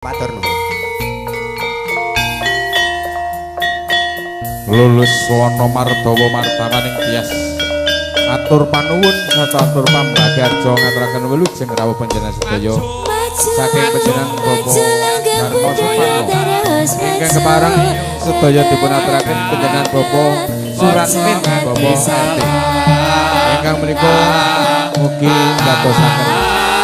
Matur nuwun. Lulus wana mardawa martawaning tias. Atur panuwun sarta atur pambagjarja ngaturaken wilujeng rawuh panjenengan sedaya saking panjenengan Bapak Darmo Suparno. Ingkang kepareng sedaya dipun aturaken panjenengan Bapak Suratmin Bapak RT. Ingkang menika mugi ndadosaken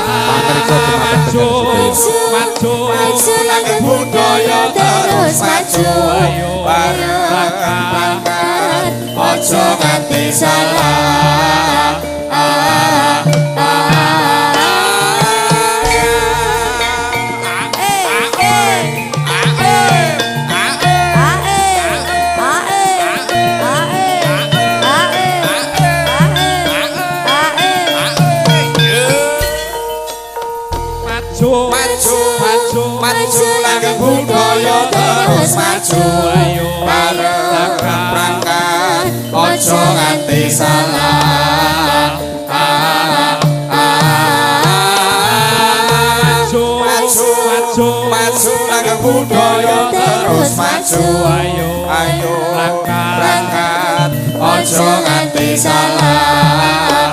pangriksa dumateng panjenengan sedaya. Maju, maju langgeng budaya terus maju, ayo bareng berangkat, ojo nganti salah. Ah, ah, Maju, maju, maju, maju langgeng budaya terus maju, ayo bareng berangkat, ojo nganti salah. Ah, ah, maju, maju, maju, maju langgeng budaya terus maju, ayo, ayo berangkat, ojo nganti salah.